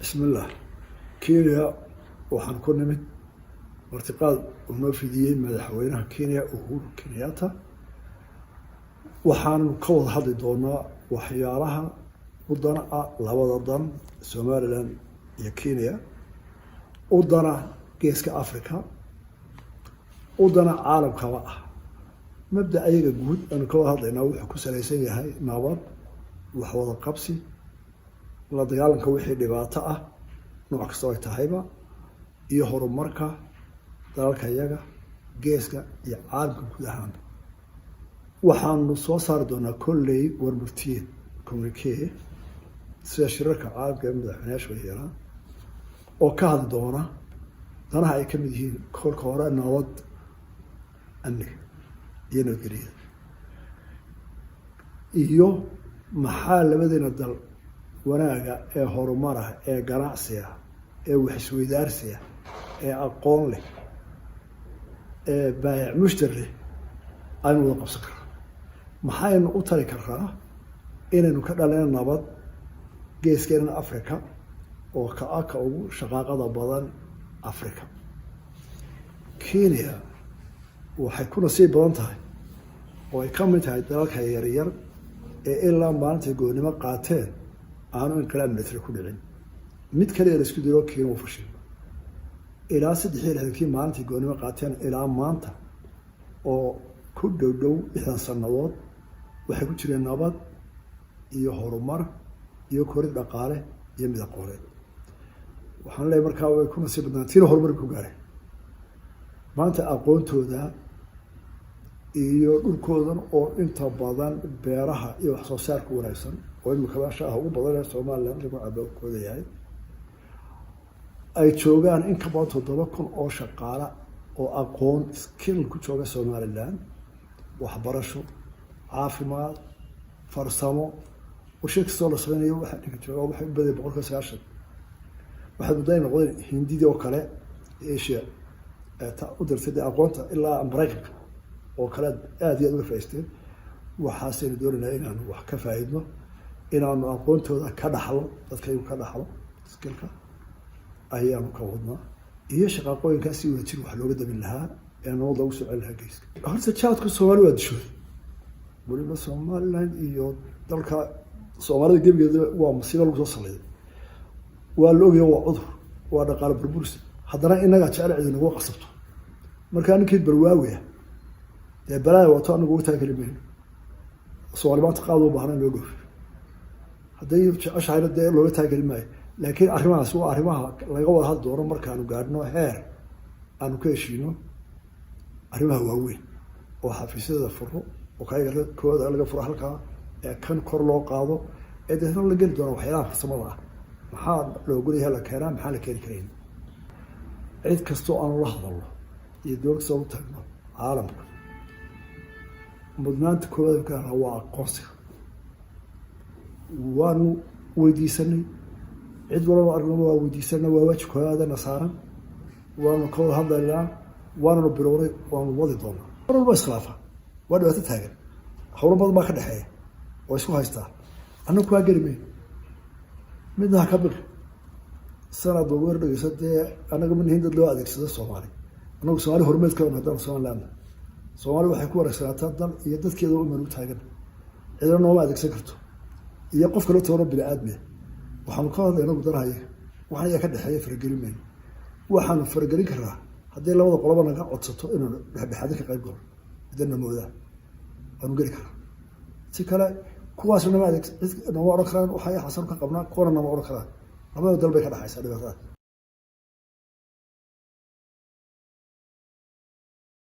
Bismillah. Kenya waxaan ku nimid martiqaad uu noo fidiyey madaxweynaha Kenya, Uhuru Kenyatta. Waxaanu ka wada hadli doonaa waxyaalaha u dana ah labada dan, Somaliland iyo Kenya, u dana Geeska Africa, u dana caalamkaba ah. Mabda ayaga guud aanu ka wada hadlaynaa wuxuu ku salaysan yahay nabad, wax wada qabsi, la dagaalanka wixii dhibaato ah nooc kastoo ay tahayba, iyo horumarka dalalka yaga, geeska iyo caalamka guud ahaanba. Waxaanu soo saari doonaa kolley warmurtiyeed, communique, sida shirarka caalamka ee madaxweyneyaasha yeelaan, oo ka hadli doona danaha ay ka mid yihiin kolka hore nabad, amniga iyo nabadgelyada, iyo maxaa labadeena dal wanaaga ee horumarah, ee ganacsiga, ee wax isweydaarsiga, ee aqoon leh, ee baayac mushtar leh aynu wada qabsan karraa, maxaynu u tari karaa inaynu ka dhalino nabad geeskeenan Africa oo ka ugu shaqaaqada badan Africa. Kenya waxay ku nasiib badan tahay oo ay ka mid tahay dalalka yaryar ee ilaa maalintay goonnimo qaateen aanu inqilaab military ku dhicin. Mid kaliya la isku diro Kenya u fashil. Ilaa 63-kii maalintay goonnimo qaateen ilaa maanta oo ku dhow dhow 60 sannadood waxay ku jireen nabad iyo horumar iyo korid dhaqaale iyo mid aqooneed. Waxaan leeyahy, markaa way ku nasiib badnaan tiina horumar ku gaareen. Maanta aqoontooda iyo dhulkoodan oo inta badan beeraha iyo wax soo saarka wanaagsan, oo imika shaaha ugu badan ee Somaliland lagu cabakooda yahay, ay joogaan in ka badan 7000 oo shaqaala oo aqoon, skill ku jooga Somaliland, waxbarasho, caafimaad, farsamo, warshad kastoo la sameynayo waxaa ninka jooga waxay u badaya 90%. Waxaad muddo ay noqdeen Hindidii oo kale, Asia u dirtay dee aqoonta ilaa Maraykanka oo kale aada iyo aad uga faaisteen. Waxaasaynu doonaynaa inaanu wax ka faaidno, inaanu aqoontooda ka dhaxlo, dadkaygu ka dhaxlo skill-ka ayaanu ka wadnaa, iyo shaqaaqooyinkaa si wada jir wax looga dabin lahaa ee nabad loogu soo celin lahaa geeska. Horta jaadku Soomaali waa dishooday, weliba Somaliland iyo dalka Soomaalida gebigeeda waa masiibo lagu soo salliday. Waa la ogaya, waa cudur, waa dhaqaalo burbursi. Haddana inagaa jecel cidi nagu qasabto. Markaa ninkii balwaawi ah dee balaaya wato, anagu uga taagi kali mayno. Soomaali maanta qaad u baahna in loo dhoofiyo hadday jeceshahayna dee looga taageli maayo. Laakiin arrimahaas waa arrimaha laga wada hadli doono markaanu gaadhno heer aanu ka heshiino arrimaha waaweyn, oo xafiisyada furo, oo kayaga kooda laga furo halkaa ee kan kor loo qaado, ee deetna la geli doono waxyaalaha farsamada ah. Maxaa la ogolyaha la keenaa, maxaa la keeni karayn? Cid kastoo aanu la hadalno iyo dowlad kastoo u tagno caalamka, mudnaanta koowaad ka helnaa waa aqoonsiga. Waanu weydiisanay cid walaba aragnaba, waa weydiisanay, waa waajib koowaadana saaran. Waanu ka wada hadlaynaa, waananu bilownay, waanu wadi doonaa. Mar walba iskhilaafa, waa dhibaato taagan, howlo badan baa ka dhexeeya oo isku haystaa. Annagu kaa geli mayno, midna ha ka biqi sanad weer dhegeysa. Dee annaga ma nihin dad loo adeegsado Soomaali. Annagu Soomaali hormeed ka haddaan Somaliland. Soomaali waxay ku wareegsanaataa dal iyo dadkeeda u manu taagan, cidina nooma adeegsan karto iyo qof kale toona bini aadmiya. Waxaanu ka hadlay anagu danahayaga, waxaan ayaa ka dhexeeya faragelin mayno. Waxaanu faragelin karaa haddii labada qoloba naga codsato inaanu dhexdhexaadin ka qayb galo, hadana moodaa waanu geli karaa. Si kale kuwaas nama adeeg, nama odhan karaan waxay xasan ka qabnaa, kuwana nama odhan karaan. Labada dal bay ka dhexaysaa dhibaatada.